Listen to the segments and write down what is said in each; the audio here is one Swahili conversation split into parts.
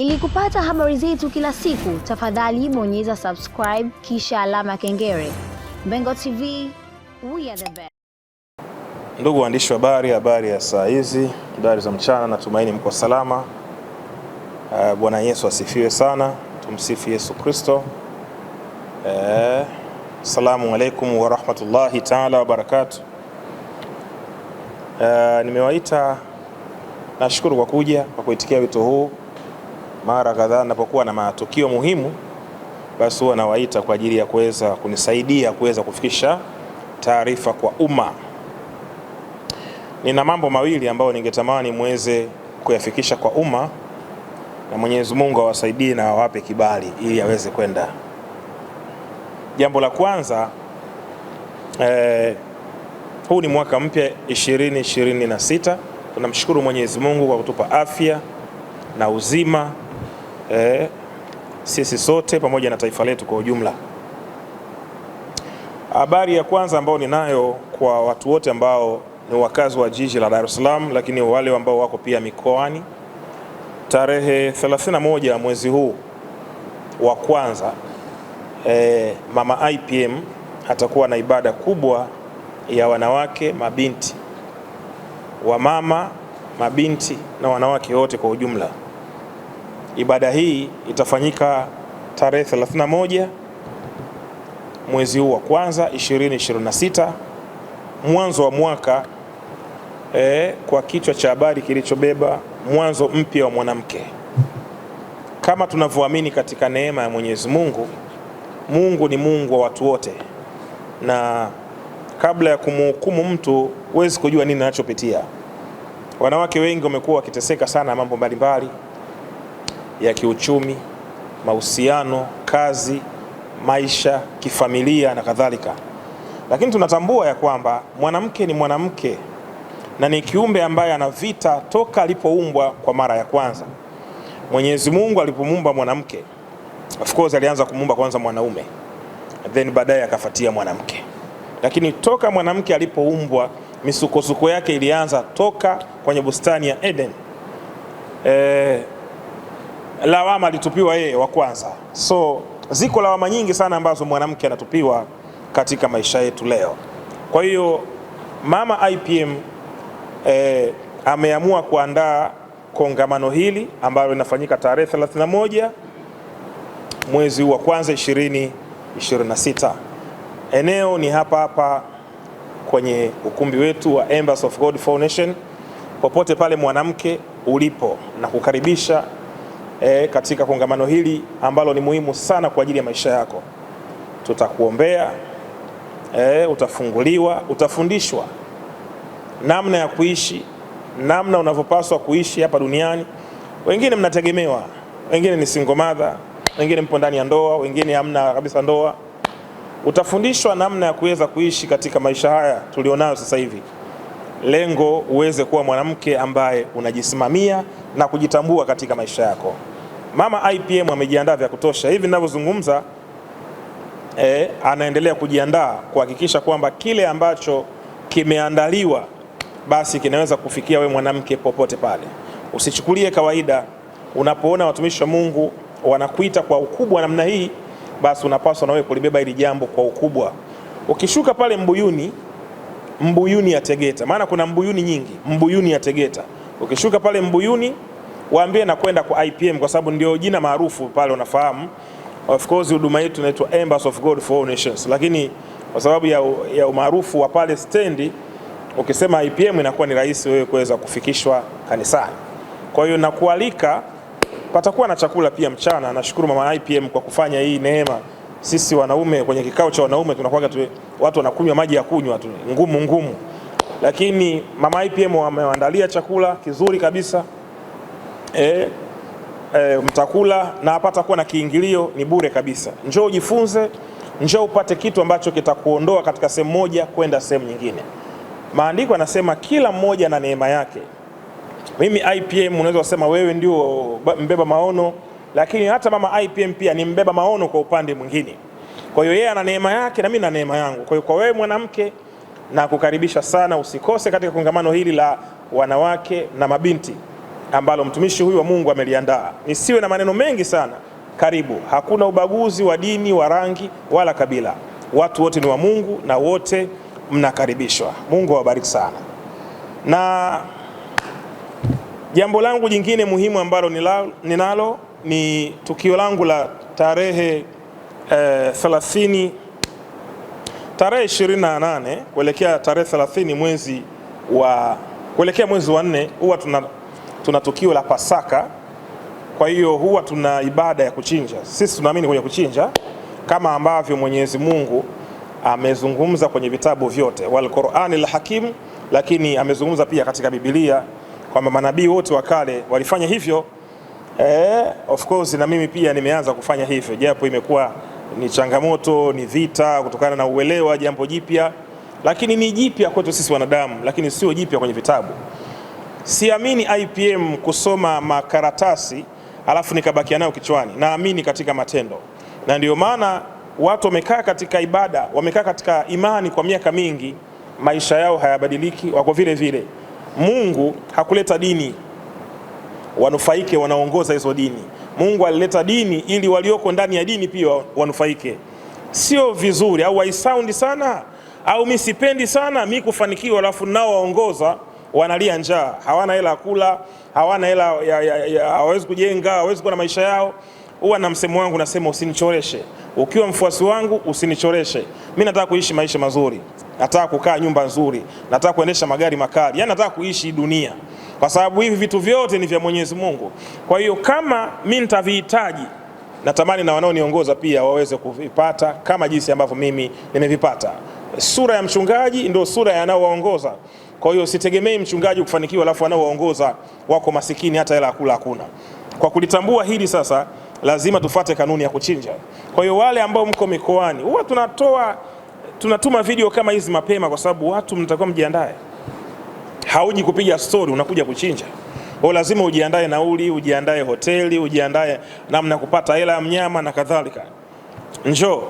Ili kupata habari zetu kila siku, tafadhali bonyeza subscribe kisha alama kengele. Mbengo TV, we are the best. Ndugu waandishi wa habari, habari ya saa hizi, habari za mchana, natumaini mko salama. Bwana Yesu asifiwe sana, tumsifu Yesu Kristo. Salamu alaikum wa rahmatullahi taala wa barakatuh. Nimewaita, nashukuru kwa kuja kwa kuitikia wito huu. Mara kadhaa ninapokuwa na matukio muhimu, basi huwa nawaita kwa ajili ya kuweza kunisaidia kuweza kufikisha taarifa kwa umma. Nina mambo mawili ambayo ningetamani muweze kuyafikisha kwa umma na Mwenyezi Mungu awasaidie na awape kibali ili aweze kwenda. Jambo la kwanza, huu ni mwaka mpya 2026. Tunamshukuru Mwenyezi Mungu kwa kutupa afya na uzima, sisi sote pamoja na taifa letu kwa ujumla. Habari ya kwanza ambayo ninayo kwa watu wote ambao ni wakazi wa jiji la Dar es Salaam, lakini wale ambao wako pia mikoani, tarehe 31 mwezi huu wa kwanza, Mama IPM atakuwa na ibada kubwa ya wanawake, mabinti, wamama, mabinti na wanawake wote kwa ujumla. Ibada hii itafanyika tarehe 31 mwezi huu wa kwanza 2026, mwanzo wa mwaka, kwa kichwa cha habari kilichobeba mwanzo mpya wa mwanamke. Kama tunavyoamini katika neema ya Mwenyezi Mungu, Mungu ni Mungu wa watu wote, na kabla ya kumhukumu mtu huwezi kujua nini anachopitia. Wanawake wengi wamekuwa wakiteseka sana mambo mbalimbali ya kiuchumi, mahusiano, kazi, maisha, kifamilia na kadhalika. Lakini tunatambua ya kwamba mwanamke ni mwanamke na ni kiumbe ambaye ana vita toka alipoumbwa kwa mara ya kwanza. Mwenyezi Mungu alipomuumba mwanamke, of course alianza kumuumba kwanza mwanaume, then baadaye akafuatia mwanamke. Lakini toka mwanamke alipoumbwa, misukosuko yake ilianza toka kwenye bustani ya Eden. Lawama alitupiwa yeye wa kwanza. So ziko lawama nyingi sana ambazo mwanamke anatupiwa katika maisha yetu leo. Kwa hiyo Mama IPM ameamua kuandaa kongamano hili ambalo linafanyika tarehe 31 mwezi wa kwanza 2026. Eneo ni hapa hapa kwenye ukumbi wetu wa Embassy of God Foundation. Popote pale mwanamke ulipo, na kukaribisha katika kongamano hili ambalo ni muhimu sana kwa ajili ya maisha yako. Tutakuombea, utafunguliwa, utafundishwa namna ya kuishi, namna unavyopaswa kuishi hapa duniani. Wengine mnategemewa, wengine ni single mother, wengine mpo ndani ya ndoa, wengine hamna kabisa ndoa. Utafundishwa namna ya kuweza kuishi katika maisha haya tulionayo sasa hivi. Lengo uweze kuwa mwanamke ambaye unajisimamia na kujitambua katika maisha yako. Mama IPM amejiandaa vya kutosha. Hivi ninavyozungumza, anaendelea kujiandaa kuhakikisha kwamba kile ambacho kimeandaliwa basi kinaweza kufikia we mwanamke popote pale. Usichukulie kawaida unapoona watumishi wa Mungu wanakuita kwa ukubwa namna hii, basi unapaswa na wewe kulibeba hili jambo kwa ukubwa. Ukishuka pale Mbuyuni, Mbuyuni ya Tegeta, maana kuna Mbuyuni nyingi, Mbuyuni ya Tegeta. Ukishuka pale Mbuyuni, waambie na kwenda kwa IPM kwa sababu ndio jina maarufu pale, unafahamu. Of course huduma yetu inaitwa Embassy of God for All Nations, lakini kwa sababu ya umaarufu wa pale stendi, ukisema IPM inakuwa ni rahisi wewe kuweza kufikishwa kanisani. Kwa hiyo nakualika, patakuwa na chakula pia mchana. Nashukuru Mama IPM kwa kufanya hii neema. Sisi wanaume kwenye kikao cha wanaume tunakuwa watu wanakunywa maji ya kunywa tu ngumu ngumu, lakini Mama IPM wameandalia chakula kizuri kabisa. Mtakula na hapata kuwa na kiingilio, ni bure kabisa. Njoo ujifunze, njoo upate kitu ambacho kitakuondoa katika sehemu moja kwenda sehemu nyingine. Maandiko yanasema kila mmoja na neema yake. Mimi IPM unaweza kusema wewe ndio mbeba maono, lakini hata Mama IPM pia ni mbeba maono kwa upande mwingine. Kwa hiyo yeye ana neema yake na mimi na neema yangu. Kwa hiyo kwa wewe mwanamke, na kukaribisha sana, usikose katika kongamano hili la wanawake na mabinti. ambalo mtumishi huyu wa Mungu ameliandaa. Nisiwe na maneno mengi sana. Karibu. Hakuna ubaguzi wa dini, wa rangi wala kabila. Watu wote ni wa Mungu na wote mnakaribishwa. Mungu awabariki sana. Na jambo langu jingine muhimu ambalo ninalo ni tukio langu la tarehe 30, tarehe 28 kuelekea tarehe 30 mwezi wa kuelekea mwezi wa 4, huwa tuna tukio la Pasaka. Kwa hiyo huwa tuna ibada ya kuchinja. Sisi tunaamini kwenye kuchinja kama ambavyo Mwenyezi Mungu amezungumza kwenye vitabu vyote, wal Qur'anil Hakim, lakini amezungumza pia katika Biblia kwamba manabii wote wa kale walifanya hivyo. Of course na mimi pia nimeanza kufanya hivyo, japo imekuwa ni changamoto, ni vita kutokana na uelewa jambo jipya, lakini ni jipya kwetu sisi wanadamu, lakini sio jipya kwenye vitabu. Siamini IPM kusoma makaratasi alafu nikabakia nayo kichwani. Naamini katika matendo, na ndio maana watu wamekaa katika ibada, wamekaa katika imani kwa miaka mingi, maisha yao hayabadiliki, wako vile vile. Mungu hakuleta dini wanufaike wanaongoza hizo dini. Mungu alileta dini ili walioko ndani ya dini pia wanufaike. Sio vizuri au haisaundi sana au mi sipendi sana mi kufanikiwa alafu nao waongoza wanalia njaa, hawana hela ya kula, hawana hela hawawezi kujenga, hawawezi kuwa na maisha yao. Huwa na msemo wangu nasema, usinichoreshe. Ukiwa mfuasi wangu usinichoreshe. Mimi nataka kuishi maisha mazuri, nataka kukaa nyumba nzuri, nataka kuendesha magari makali, yani nataka kuishi dunia, kwa sababu hivi vitu vyote ni vya Mwenyezi Mungu. Kwa hiyo kama mimi nitavihitaji, natamani na wanaoniongoza pia waweze kuvipata kama jinsi ambavyo mimi nimevipata. Sura ya mchungaji ndio sura ya anaowaongoza. Kwa hiyo sitegemei mchungaji kufanikiwa alafu anaowaongoza wako masikini, hata hela kula hakuna. Kwa kulitambua hili sasa, lazima tufate kanuni ya kuchinja. Kwa hiyo wale ambao mko mikoani, huwa tunatuma video kama hizi mapema, kwa sababu watu mtakuwa mjiandae. Hauji kupiga story, unakuja kuchinja. Kwa lazima ujiandae nauli, ujiandae hoteli, ujiandae namna kupata hela ya mnyama na kadhalika. Njoo,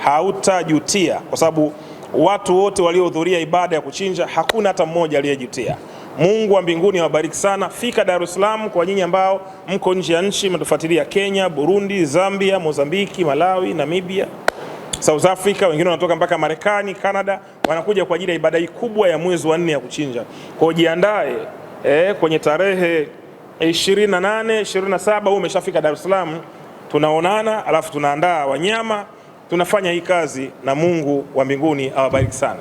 hautajutia, kwa sababu watu wote waliohudhuria ibada ya kuchinja hakuna hata mmoja aliyejutia. Mungu wa mbinguni awabariki sana. Fika Dar es Salaam kwa nyinyi ambao mko nje ya nchi, mnatufuatilia Kenya, Burundi, Zambia, Mozambiki, Malawi, Namibia, South Africa, wengine wanatoka mpaka Marekani, Canada, wanakuja kwa ajili ya ibada hii kubwa ya mwezi wa 4 ya kuchinja. Kwa hiyo jiandae, kwenye tarehe 28, 27 wewe umeshafika Dar es Salaam, tunaonana alafu tunaandaa wanyama, tunafanya hii kazi na Mungu wa mbinguni awabariki sana.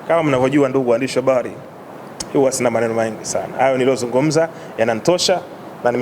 Kama mnavyojua ndugu waandishi wa habari, huwa sina maneno mengi sana. Hayo niliyozungumza yananitosha.